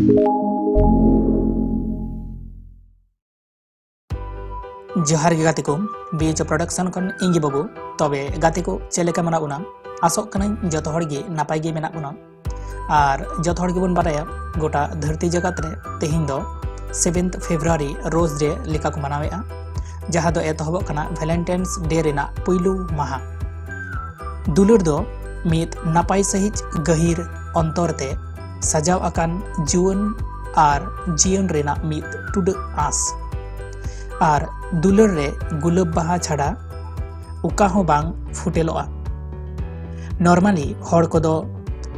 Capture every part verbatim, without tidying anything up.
ᱡᱚᱦᱟᱨ ᱜᱮ ᱜᱟᱛᱮ ᱠᱚ, ᱵᱤ ᱮᱭᱤᱪ ᱳ production ᱠᱷᱚᱱ ᱤᱧ ᱜᱮ ᱵᱟᱹᱵᱩ᱾ ᱛᱚᱵᱮ ᱜᱟᱛᱮ ᱠᱚ, ᱪᱮᱫ ᱞᱮᱠᱟ ᱢᱮᱱᱟᱜ ᱵᱚᱱᱟ? ᱟᱥᱚᱜ ᱠᱟᱹᱱᱟᱹᱧ ᱡᱚᱛᱚ ᱦᱚᱲ ᱜᱮ ᱱᱟᱯᱟᱭ ᱜᱮ ᱢᱮᱱᱟᱜ ᱵᱚᱱᱟ᱾ ᱟᱨ ᱡᱚᱛᱚ ᱦᱚᱲ ᱜᱮᱵᱚᱱ ᱵᱟᱰᱟᱭᱟ, ᱜᱚᱴᱟ ᱫᱷᱟᱹᱨᱛᱤ ᱡᱟᱠᱟᱛ ᱨᱮ ᱛᱮᱦᱮᱧ ᱫᱚ seventh February Rose Day ᱞᱮᱠᱟ ᱠᱚ ᱢᱟᱱᱟᱣᱮᱫᱼᱟ, ᱡᱟᱦᱟᱸ ᱫᱚ ᱮᱛᱚᱦᱚᱵᱚᱜ ᱠᱟᱱᱟ Valentine's Day ᱨᱮᱱᱟᱜ ᱯᱩᱭᱞᱩ ᱢᱟᱦᱟ᱾ ᱫᱩᱞᱟᱹᱲ ᱫᱚ ᱢᱤᱫ ᱱᱟᱯᱟᱭ ᱥᱟᱹᱦᱤᱡ ᱜᱟᱹᱦᱤᱨ ᱚᱱᱛᱚᱨ ᱛᱮ ᱥᱟᱡᱟᱣ ᱟᱠᱟᱱ ᱡᱩᱣᱟᱹᱱ ᱟᱨ ᱡᱤᱭᱚᱱ ᱨᱮᱱᱟᱜ ᱢᱤᱫ ᱴᱩᱰᱟᱹᱜ ᱟᱸᱥ᱾ ᱟᱨ ᱫᱩᱞᱟᱹᱲ ᱨᱮ ᱜᱩᱞᱟᱹᱵ ᱵᱟᱦᱟ ᱪᱷᱟᱰᱟ ᱚᱠᱟ ᱦᱚᱸ ᱵᱟᱝ ᱯᱷᱩᱴᱮᱞᱚᱜᱼᱟ᱾ Normally ᱦᱚᱲ ᱠᱚᱫᱚ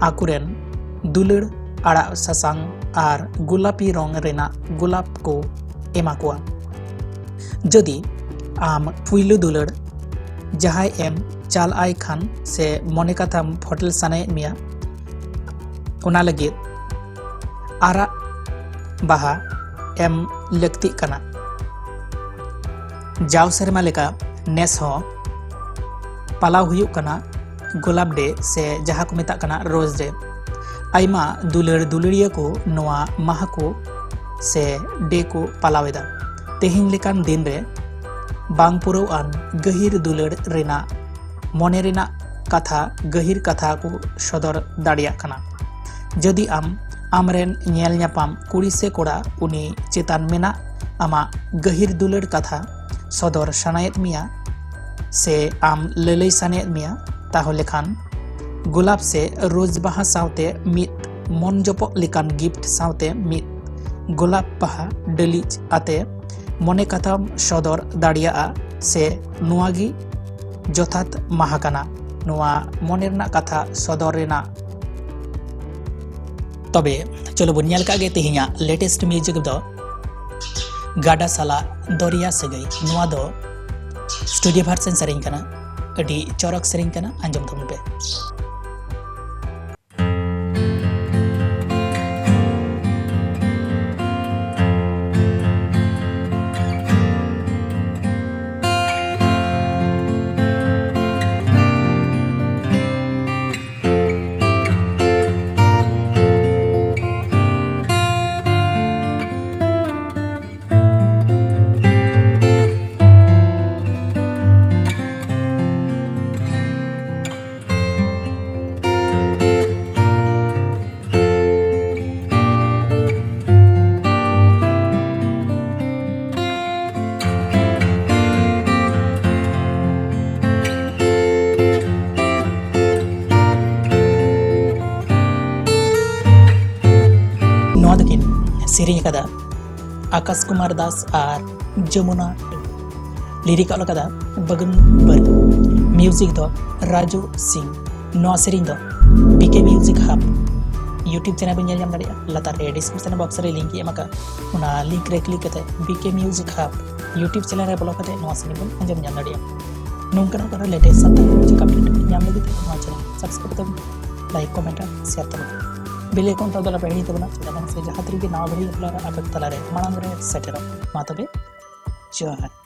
ᱟᱠᱚᱨᱮᱱ ᱫᱩᱞᱟᱹᱲ ᱟᱲᱟᱜ ᱥᱟᱥᱟᱝ ᱟᱨ ᱜᱳᱞᱟᱯᱤ ᱨᱚᱝ ᱨᱮᱱᱟᱜ ᱜᱳᱞᱟᱯ ᱠᱚ ᱮᱢᱟ ᱠᱚᱣᱟ᱾ ᱡᱩᱫᱤ ᱟᱢ ᱯᱩᱭᱞᱩ ᱫᱩᱞᱟᱹᱲ ᱡᱟᱦᱟᱸᱭ ᱮᱢ ᱪᱟᱞ ᱟᱭ ᱠᱷᱟᱱ ᱥᱮ ᱢᱚᱱᱮ ᱠᱟᱛᱷᱟᱢ ᱯᱷᱚᱴᱮᱞ ᱥᱟᱱᱟᱭᱮᱫ ᱢᱮᱭᱟ, ᱚᱱᱟ ᱞᱟᱹᱜᱤᱫ ᱟᱨᱟᱜ ᱵᱟᱦᱟ ᱮᱢ ᱞᱟᱹᱠᱛᱤᱜ ᱠᱟᱱᱟ᱾ ᱡᱟᱣ ᱥᱮᱨᱢᱟ ᱞᱮᱠᱟ ᱱᱮᱥ ᱦᱚᱸ ᱯᱟᱞᱟᱣ ᱦᱩᱭᱩᱜ ᱠᱟᱱᱟ Golap Day ᱥᱮ ᱡᱟᱦᱟᱸ ᱠᱚ ᱢᱮᱛᱟᱜ ᱠᱟᱱᱟ Rose Day᱾ ᱟᱭᱢᱟ ᱫᱩᱞᱟᱹᱲ ᱫᱩᱞᱟᱹᱲᱤᱭᱟᱹ ᱠᱚ ᱱᱚᱣᱟ ᱢᱟᱦᱟ ᱠᱚ ᱥᱮ day ᱠᱚ ᱯᱟᱞᱟᱣ ᱮᱫᱟ᱾ ᱛᱮᱦᱮᱧ ᱞᱮᱠᱟᱱ ᱫᱤᱱ ᱨᱮ ᱵᱟᱝ ᱯᱩᱨᱟᱹᱣ ᱟᱱ ᱜᱟᱹᱦᱤᱨ ᱫᱩᱞᱟᱹᱲ ᱨᱮᱱᱟᱜ ᱢᱚᱱᱮ ᱨᱮᱱᱟᱜ ᱠᱟᱛᱷᱟ, ᱜᱟᱹᱦᱤᱨ ᱠᱟᱛᱷᱟ ᱠᱚ ᱥᱚᱫᱚᱨ ᱫᱟᱲᱮᱭᱟᱜ ᱠᱟᱱᱟ᱾ ᱡᱩᱫᱤ ᱟᱢ ᱟᱢᱨᱮᱱ ᱧᱮᱞ ᱧᱟᱯᱟᱢ ᱠᱩᱲᱤ ᱥᱮ ᱠᱚᱲᱟ ᱩᱱᱤ ᱪᱮᱛᱟᱱ ᱢᱮᱱᱟᱜ ᱟᱢᱟᱜ ᱜᱟᱹᱦᱤᱨ ᱫᱩᱞᱟᱹᱲ ᱠᱟᱛᱷᱟ ᱥᱚᱫᱚᱨ ᱥᱟᱱᱟᱭᱮᱫ ᱢᱮᱭᱟ ᱥᱮ ᱟᱢ ᱞᱟᱹᱞᱟᱹᱭ ᱥᱟᱱᱟᱭᱮᱫ ᱢᱮᱭᱟ, ᱛᱟᱦᱚᱞᱮ ᱠᱷᱟᱱ ᱜᱳᱞᱟᱯ ᱥᱮ ᱨᱳᱡᱽ ᱵᱟᱦᱟ ᱥᱟᱶᱛᱮ ᱢᱤᱫ ᱢᱚᱱ ᱡᱚᱯᱚᱜ ᱞᱮᱠᱟᱱ gift ᱥᱟᱶᱛᱮ ᱢᱤᱫ ᱜᱳᱞᱟᱯ ᱵᱟᱦᱟ ᱰᱟᱹᱞᱤᱡ ᱟᱛᱮ ᱢᱚᱱᱮ ᱠᱟᱛᱷᱟᱢ ᱥᱚᱫᱚᱨ ᱫᱟᱲᱮᱭᱟᱜᱼᱟ ᱥᱮ ᱱᱚᱣᱟ ᱜᱮ ᱡᱚᱛᱷᱟᱛ ᱢᱟᱦᱟ ᱠᱟᱱᱟ ᱱᱚᱣᱟ ᱢᱚᱱᱮ ᱨᱮᱱᱟᱜ ᱠᱟᱛᱷᱟ ᱥᱚᱫᱚᱨ ᱨᱮᱱᱟᱜ᱾ ᱛᱚᱵᱮ ᱪᱚᱞᱚ ᱵᱚᱱ ᱧᱮᱞ ᱠᱟᱜ ᱜᱮ ᱛᱮᱦᱮᱧᱟᱜ latest music ᱫᱚ ᱜᱟᱰᱟ ᱥᱟᱞᱟᱜ ᱫᱚᱨᱭᱟ ᱥᱟᱹᱜᱟᱹᱭ᱾ ᱱᱚᱣᱟ ᱫᱚ studio version ᱥᱮᱨᱮᱧ ᱠᱟᱱᱟ, ᱟᱹᱰᱤ ᱪᱚᱨᱚᱠ ᱥᱮᱨᱮᱧ ᱠᱟᱱᱟ, ᱟᱸᱡᱚᱢ ᱛᱟᱵᱚᱱ ᱯᱮ᱾ ᱱᱚᱣᱟ ᱫᱚᱠᱤᱱ ᱥᱮᱨᱮᱧ ᱟᱠᱟᱫᱟ ᱟᱠᱟᱥ ᱠᱩᱢᱟᱨ ᱫᱟᱥ ᱟᱨ ᱡᱚᱢᱩᱱᱟ᱾ ᱞᱤᱨᱤᱠ ᱚᱞ ᱟᱠᱟᱫᱟ ᱵᱟᱜᱟᱱ ᱵᱟᱹᱨᱩ᱾ ᱢᱤᱭᱩᱡᱤᱠ ᱫᱚ ᱨᱟᱡᱩ ᱥᱤᱝ᱾ ᱱᱚᱣᱟ ᱥᱮᱨᱮᱧ ᱫᱚ ᱵᱤ ᱠᱮ ᱢᱤᱭᱩᱡᱤᱠ ᱦᱟᱵ YouTube ᱪᱮᱱᱮᱞ ᱵᱮᱱ ᱧᱮᱞ ᱧᱟᱢ ᱫᱟᱲᱮᱭᱟᱜᱼᱟ᱾ ᱞᱟᱛᱟᱨ ᱨᱮ ᱰᱤᱥᱠᱨᱤᱯᱥᱚᱱ ᱵᱚᱠᱥ ᱨᱮ ᱞᱤᱝᱠ ᱤᱧ ᱮᱢ ᱟᱠᱟᱫᱼᱟ, ᱚᱱᱟ ᱞᱤᱝᱠ ᱨᱮ ᱠᱞᱤᱠ ᱠᱟᱛᱮ ᱵᱤ ᱠᱮ ᱢᱤᱭᱩᱡᱤᱠ ᱦᱟᱵ YouTube ᱪᱮᱱᱮᱞ ᱨᱮ ᱵᱚᱞᱚ ᱠᱟᱛᱮ ᱱᱚᱣᱟ ᱥᱮᱨᱮᱧ ᱵᱚᱱ ᱟᱸᱡᱚᱢ ᱧᱟᱢ ᱫᱟᱲᱮᱭᱟᱜᱼᱟ᱾ ᱱᱚᱝᱠᱟᱱᱟᱜ ᱟᱨᱚ ᱞᱮᱴᱮᱥᱴ ᱥᱟᱱᱛᱟᱲᱤ ᱢᱤᱭᱩᱡᱤᱠ ᱟᱯᱰᱮᱴ ᱧᱟᱢ ᱞᱟᱹᱜᱤᱫ ᱱᱚᱣᱟ ᱪᱮᱱᱮᱞ ᱥᱟᱵᱥᱠᱨᱟᱭᱤᱵ ᱛᱟᱵᱚᱱ, ᱞᱟᱭᱤᱠ, ᱠᱚᱢᱮᱱᱴ ᱟᱨ ᱥᱮᱭᱟᱨ ᱛᱟᱵᱚᱱ᱾ ᱵᱮᱞ ᱟᱭᱠᱚᱱ ᱛᱮᱫᱚ ᱟᱞᱚ ᱯᱮ ᱦᱤᱲᱤᱧ ᱛᱟᱵᱚᱱᱟ, ᱪᱮᱫᱟᱜ ᱵᱟᱝ ᱥᱮ ᱡᱟᱦᱟᱸ ᱛᱤᱨᱮᱜᱮ ᱱᱟᱣᱟ ᱵᱷᱤᱰᱤᱭᱳ ᱟᱯᱞᱳᱰ ᱟᱯᱮ ᱛᱟᱞᱟᱨᱮ ᱢᱟᱲᱟᱝ ᱨᱮ ᱥᱮᱴᱮᱨᱚᱜ᱾ ᱢᱟ ᱛᱚᱵᱮ ᱡᱚᱦᱟᱨ᱾